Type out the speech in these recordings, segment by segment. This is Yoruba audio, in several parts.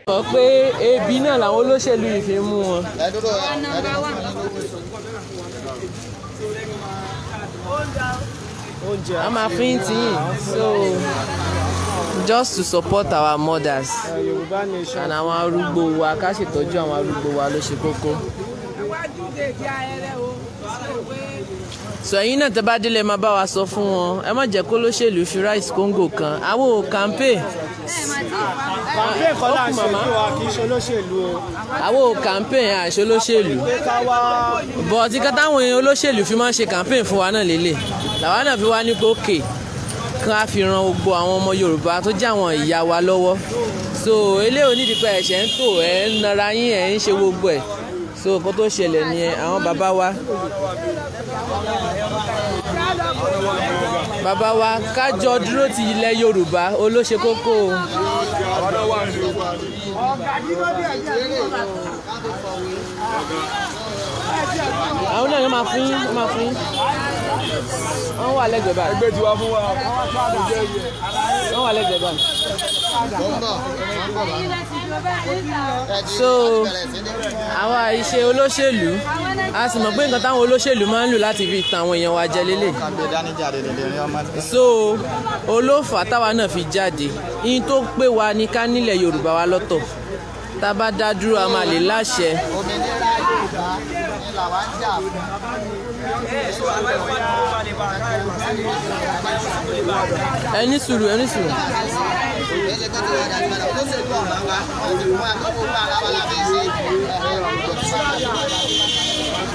Sọ pé ebi náà làwọn olóṣèlú yìí fi ń mú wọn. A máa fi ń tiyín. So just to support our mothers and àwọn arúgbó wa, ká ṣètọ́jú àwọn arúgbó wa ló ṣe kókó. So ẹ̀yin náà tẹ́ bá délé, máa bá wa sọ fún wọn, ẹ má jẹ́ kó lóṣèlú fi rice kóńgò kan àwọn ò campaign. Campaign kọ́ là ń ṣe fún wa, kì í ṣe olóṣèlú o. Àwọn ò campaign, àṣẹ olóṣèlú, but nǹkan táwọn èèyàn olóṣèlú fi máa ń ṣe campaign fún wa náà lélẹ̀ làwa náà fi wá ní pé òkè kí wọ́n á fi ran gbogbo àwọn ọmọ Yorùbá tó jẹ́ àwọn ìyá wa lọ́wọ́. So eléyìí onídìí pé ẹ̀ṣẹ̀ ń tò, ẹ̀ ń nara yín, ẹ̀ ń ṣe gbogbo ẹ̀. So nǹkan tó ṣẹlẹ̀ nìyẹn. Àwọn bàbá wa, bàbá wa, kájọ dúró ti ilẹ̀ Yorùbá olóṣè kókó o. Àwọn náà máa fún yín, wọ́n máa fún yín, wọ́n wà lẹ́gbẹ̀ẹ́ báyìí. Ẹgbẹ́ tiwa fún wa. Wọ́n wà lẹ́gbẹ̀ẹ́ báyìí. So àwa ìṣe olóṣèlú, a sì mọ̀ pé nǹkan táwọn olóṣèlú máa ń lò láti fi tan àwọn èèyàn wa jẹ lélẹ̀. So olófà táwa náà fi jáde, yín tó pé wa ní ká nílẹ̀ Yorùbá wa lọ́tọ̀, tá a bá dá dúró, a máa lè láṣẹ. Òmìnira Yorùbá ni làwa ń jà fún. Ẹ ní sùúrù, ẹ ní sùúrù. Èyí ṣe pé tí wọ́n dájú padà olóṣèlú ọ̀ràn wa, wọ́n ti fún wa kó gbogbo ara wa la fi ṣe.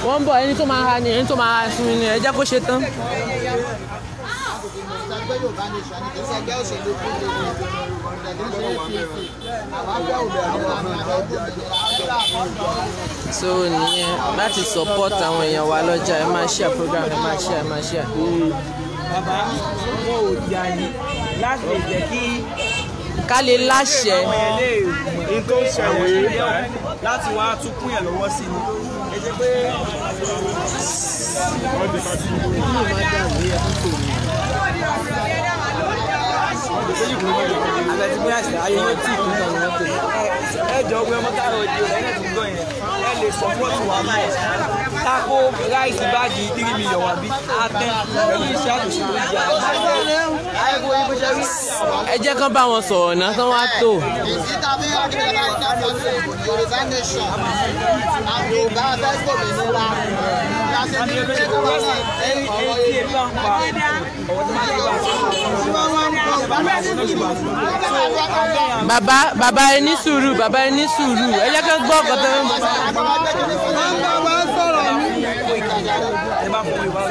Wọ́n ń bọ̀, ẹni tó máa ha ni ẹni tó máa ha fún mi ni, ẹ jẹ́ kó ṣe tán. Ẹgbẹ́ Yorùbá Nation ni, kì í ṣe ẹgbẹ́ òṣèlú PDP, kì í ṣe APC. Àwa fẹ́ òmìnira, àwa fẹ́ òmìnira. So nìyẹn, láti support àwọn èèyàn wa lọ́jà. Ẹ máa share program, ẹ máa share, ẹ máa share. Bàbá, wọn ò jà yín láti lè jẹ́ kí ká lè láṣẹ. Àwọn yẹn lè mọ̀ Ní tó ń ṣẹlẹ̀ láti wá tún kún yẹn lọ́wọ́ sí ni ẹ jẹ́ pé. Àbẹ̀tí bí àṣà ayé yóò tí kú tán ni wọ́n pè. Ẹ jọ pé ọmọ káàrọ̀ òdi ò lẹ́yìn tí gbọ́ yẹn, ẹ lè support wa tako rice bag 3 million wa bí atẹ́ pẹ̀lú iṣẹ́ àtúnṣe tó jẹ́ Ẹ jẹ́ kán bá wọn sọ̀rọ̀ náà tán wá tó. Ìdí tàbí akérèdà ìjọba Yorùbá Nation, àwọn Yorùbá fẹ́ gbòmìnira. Láti ní pé kí wọ́n náà ẹni tí ebi bá ń pa ọ̀wọ́ tó máa ń bá Bàbá, bàbá, ẹ ní sùúrù. Bàbá, ẹ ní sùúrù, ẹ jẹ́ kán gbọ́ ọ̀kan tó ń. Ẹ bá fọ Yorùbá,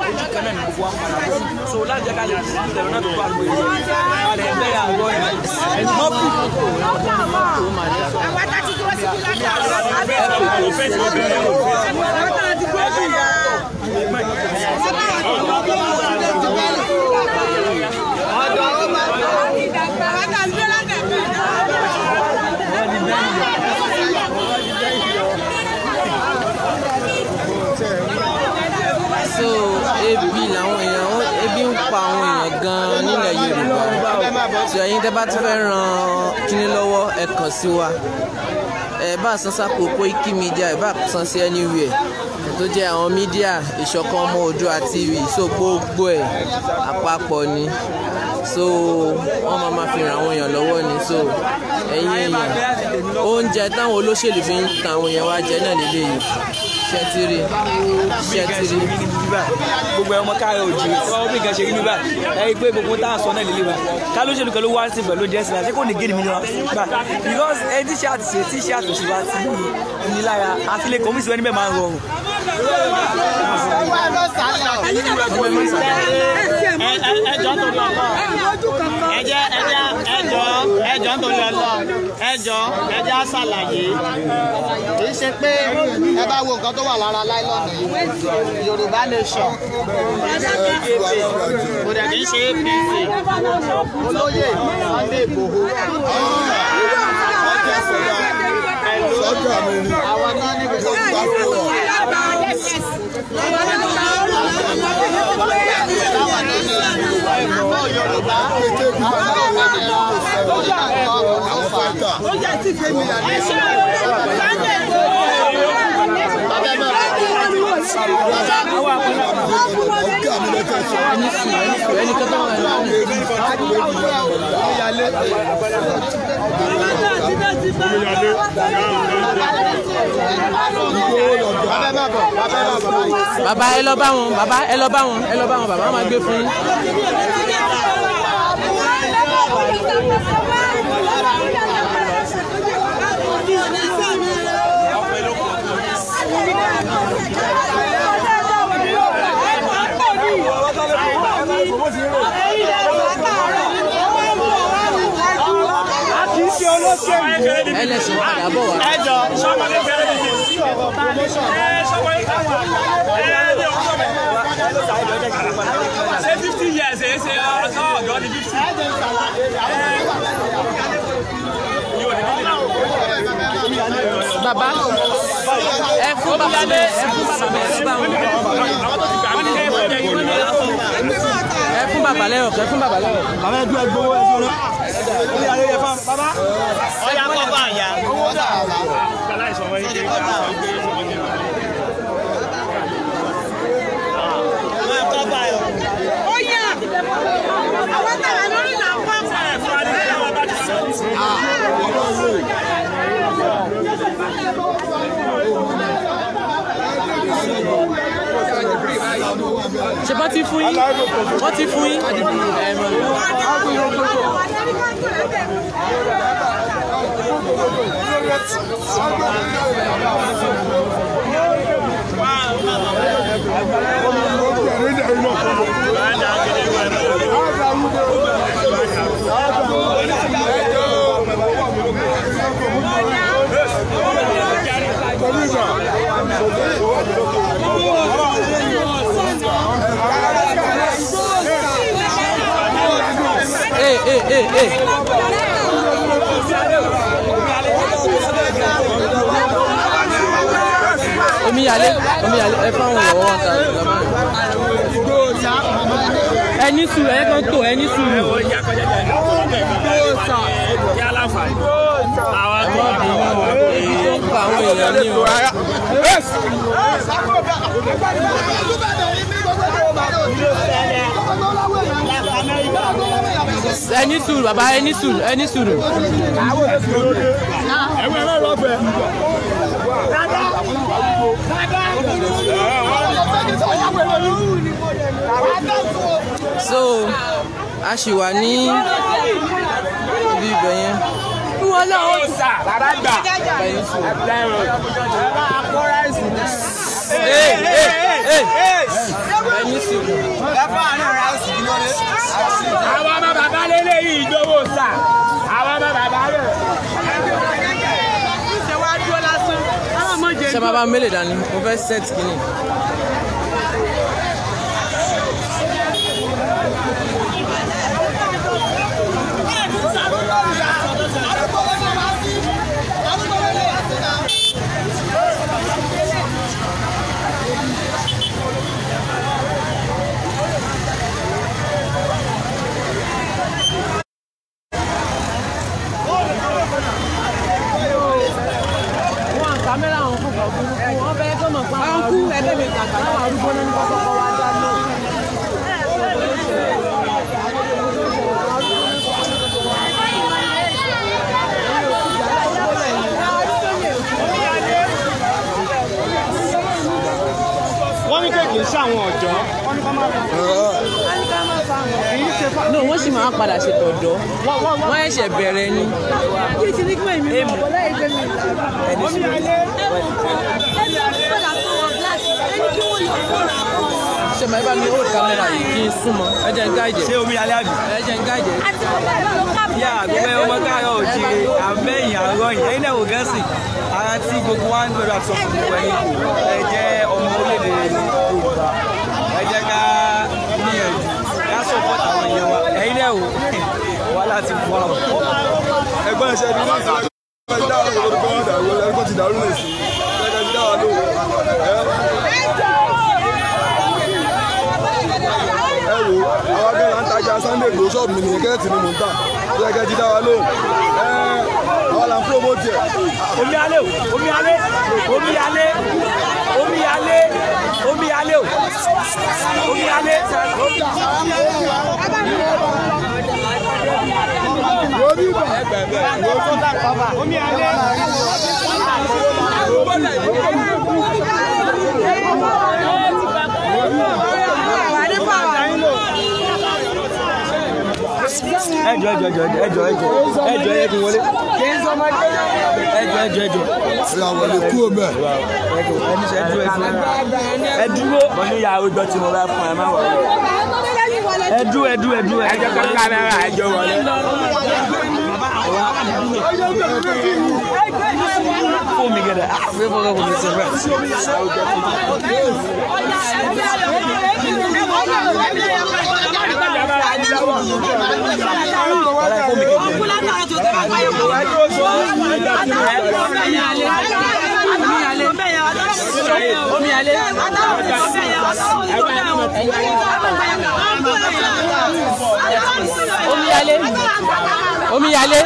ojú kan náà ní gbogbo wa padà bọ̀. So láti jẹ́ ká lè rí ìdẹ̀rọ̀ náà tó bá lóye rẹ̀ bẹ́ẹ̀ àgọ́ yẹn ẹni mọ́pù. Àwa tá ti dúró síbi látàárọ̀. Àwa tá ti dúró síbi. Àwa tá ti dúró látàárọ̀. So ebi làwọn èèyàn, ebi ń pa àwọn èèyàn gan-an nílẹ̀ Yorùbá. Tí ẹ̀yin tẹ́ bá tún fẹ́ ran kíní lọ́wọ́, ẹ kàn sí wa. Ẹ bá san sápò Koiki Media, ẹ bá san sí anywhere tó jẹ́ àwọn media Ìṣọ̀kan Ọmọ Oòduà TV. So gbogbo ẹ̀ àpapọ̀ ni, so wọ́n máa ma fi ràn àwọn èèyàn lọ́wọ́ ni. So ẹ̀yin èèyàn, oúnjẹ táwọn olóṣèlú fi ń tan àwọn èèyàn wá jẹ náà lélẹ́yìí. Ṣẹ́tìrì, ṣẹ́tìrì. Gbogbo ọmọ káàárọ̀ òjì tí wọ́n bí nǹkan ṣe rí níbà, ẹ rí i pé gbogbo tá a sọ náà lélẹ̀ bá ká lóṣèlú kan ló wá sí pẹ̀lú jẹ́sìn àti kò ní gé ní mílíọ̀nù gbà, because ẹni tí ṣe àtìṣe tí ṣe àtúnṣe bá ti ní lára àti lè kọ́mísì wọn níbẹ̀ máa ń rọrùn. Wá lọ sálẹ̀. Ẹjọ́ tó lọ ẹjẹ ẹjẹ ẹjọ́ ẹjọ́ tó lọ lọ ẹjọ́ ẹjẹ àṣàlàyé. Kì í ṣe pé ẹ bá wo nǹkan tó wà lára nylon yìí, Yorùbá Nation, Kò dẹ̀ kì í ṣe APC. Olóyè Sunday Igboho, Sọ́jà mi ni. Àwọn náà ní kò Mo gbà fún ọ. Bàbá ẹ lọ bá wọn, bàbá ẹ lọ bá wọn, ẹ lọ bá wọn, bàbá máa gbé fún yín. Ẹlẹ́sìn padà bọ̀ wá. Ẹjọ́ ṣé 50 years ẹ ṣe ọ̀sán ọ̀dọ́ ni 50. Bàbá ẹ fún bàbá ẹ fún bàbá ẹ bá wọn. Ẹ fún bàbá lẹ́yọ̀, ẹ fún bàbá lẹ́yọ̀. Bàbá ẹ dúró gbowó ẹ sọ̀rọ̀. Bàbá ọ̀yà kọ́ bá yà. Ó yà àwọn tàwa lórí là ń pa. Ṣé bá ti fún yín? Wọ́n ti fún yín. Ẹ mọ̀ ní. Ee ee ee ee. Omíyalé, omíyalé, ẹ fáwọn ìyàwó wọn ta ìjọba. Ẹ ní sùúrù, ẹ kàn tó, ẹ ní sùúrù. Ibi tó ń pa àwọn èèyàn ní o. Ẹ ní sùúrù bàbá, ẹ ní sùúrù, ẹ ní sùúrù. So a ṣì wà ní ibi ibẹ̀ yẹn. Ee ee ee ẹ ní sùúrù. Àwọn ọmọ bàbá lélẹ̀ yìí ìjọwọ́ sà. Àwọn ọmọ bàbá rẹ̀. Ṣé bàbá mélòó dání? Mo fẹ́ set kìíní. Wọn kámẹ́rà wọn fún kan burúkú, wọn fẹ́ kọ́ mọ̀ pa àwọn arúgbó ẹgbẹ́ mi kàkà láwọn arúgbó náà ní kọ́kọ́ wá dá náà. Wọ́n ní pé kì í ṣe àwọn ọ̀dọ́. Wọ́n ní ká má No, wọ́n sì máa padà ṣètò ọ̀dọ́. Wọ́n ẹ̀ṣẹ̀ bẹ̀rẹ̀ ni. Ṣé màá bá mi hold camera yìí kí n súnmọ́? Ẹ jẹ́ n gáìdì. Ṣé omíyalé àbí? Ẹ jẹ́ n gáìdì. Yà gbogbo ọmọ káàárọ̀ òjìrè àmẹ́yìn àrọ́yìn ẹ̀yin náà wò gẹ́sì ara tí gbogbo wa ń gbọ́dọ̀ àti sọ fún gbogbo ẹ̀yin ẹ jẹ́ ọmọ orílẹ̀-èdè Yorùbá, ẹ jẹ́ ká gbìyànjú ká support àwọn èèyàn wa. Ẹ̀yin náà wò wàhálà ti wà o. Ẹ̀gbọ́n ẹ̀ṣẹ̀ ni wọ́n ti dá àwọn olùkọ́ dàrú, ẹ̀gbọ́n ti dàrú nìsín, ẹ̀gbọ́n ti dá wa lóhùn. Sunday Igboho ṣọ́ọ̀bù mi nìyẹn kẹ́rẹ́tì ni mò ń tà. Ó yẹ kẹ́ ti dá wa lóhùn. Àwa là ń promote ẹ̀. Omíyalé o, omíyalé, omíyalé, omíyalé, omíyalé o, omíyalé. Ẹjọ ẹjọ ẹjọ ẹjọ ẹjọ ẹjọ ẹ kí wọlé. Ẹjọ ẹjọ ẹjọ. Ìyá wọlé kúrò mẹ́. Ẹ dúró. Mo ní ìyá ọjọ́ tí mo bá fún ẹ má wọlé. Ẹ dúró ẹ dúró ẹ dúró. Ẹ jẹ́ kó kámẹ́rà ẹjọ́ wọlé. Fóònù mi gẹ̀dẹ̀. Ṣé fọ́nà kò ní sọ bẹ́ẹ̀? Omíyalé. Omíyalé.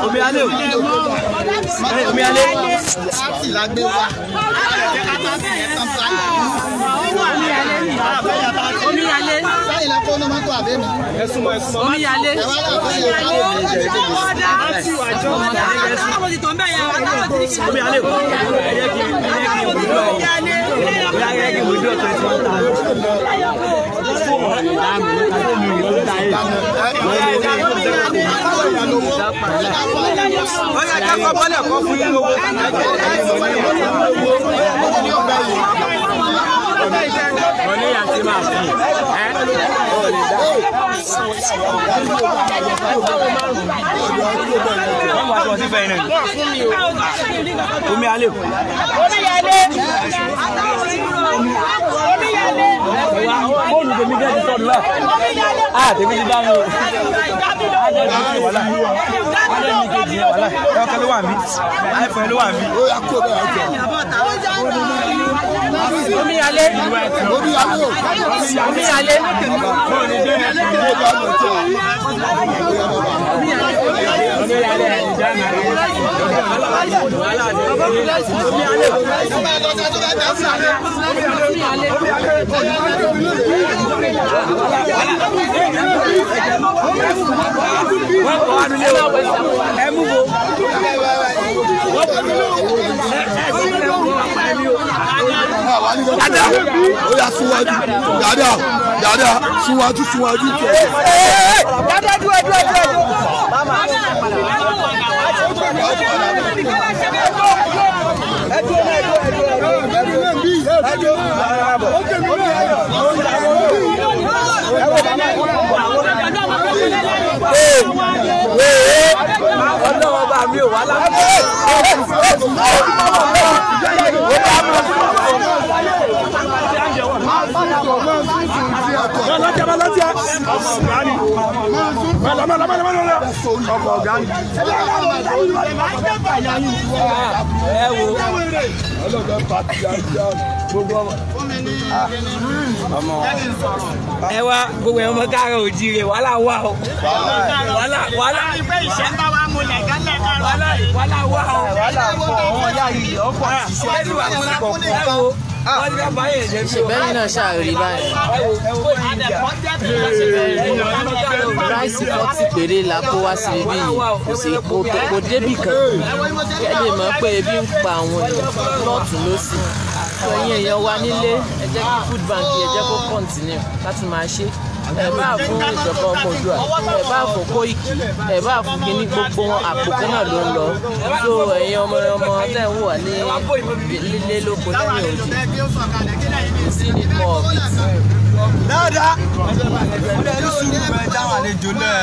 Omíyalé o. Omíyalé. Láti la gbé wá. Omíyalé. Sẹ́yìn lẹ kó ní mọ́tò àbẹ́ mi. Omíyalé. Ẹ wá láàbọ̀ yẹn káwọn Omíyalé o. Ẹ jẹ́ kí withdraw. Ẹ jẹ́ kí withdraw 21,000. Mo ní àti máa fi. Wọ́n wá tí wọ́n ti fẹ́ iná. Omíyalé o. Fóònù tèmi jẹ́ ti sọ̀rọ̀ náà. Ah, tèmi ti bá mi o. Wàhálà. Wàhálà mi kejì yẹn wàhálà. Ẹ̀ka ló wà mí. iPhone ló wà mí. Ó yá kúrò bẹ́ẹ̀ ọjọ́. Omíyalé. Omíyalé o. Omíyalé. Wọ́n kọ́ wa nílé o. Ẹ mú bo. Dada. Ó yá súnwájú. Dada. Dada. Súnwájú súnwájú. Dada dúró dúró dúró. Ọlọ́wọ́ bá mi ò wá lábẹ́. Ẹ wo ẹ wá gbogbo ẹ̀ ọmọ káàárọ̀ òjíire wàhálà wà o wàhálà wàhálà wàhálà wà o ẹ wo wọ́n ti fẹ́ báyìí ẹ̀jẹ̀ mi o. Ṣèbẹ́yìn náà ṣàrí báyìí. Ráìsì 40 péré la kó wá sí ibi yìí kò sí kò débì kan. Kẹ́ lè mọ̀ pé ebi ń pa àwọn èèyàn lọ́tùn lósì. Ẹ̀yin èèyàn wa nílé ẹ jẹ́ kí food bank ẹ jẹ́ kó continue láti máa ṣe. Ẹ bá fún ìjọba ọmọ Oòduà, ẹ bá fún Kóìkì, ẹ bá fún kínní gbogbo wọn àpò kan náà ló ń lọ. So ẹ̀yin ọmọ ọmọ tẹ̀ ń wà ní lílé lóko lẹ́yìn òdì. You still need more of it. Dáadáa. Ó sùúrù bẹ́ẹ̀ dáhùn àlejò náà.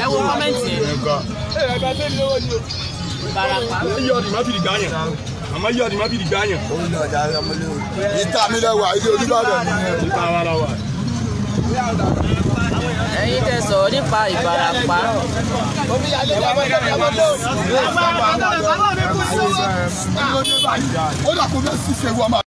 Ẹ wo kọ́mẹ́ǹtì. Ìta mi lẹ́wà, ilé Olúbàdàn nìyẹn. Ẹ̀yin tẹ́ sọ̀rọ̀ nípa Ìbàràpá. Ó dà kó fẹ́ ṣiṣẹ́ wọ́n máa.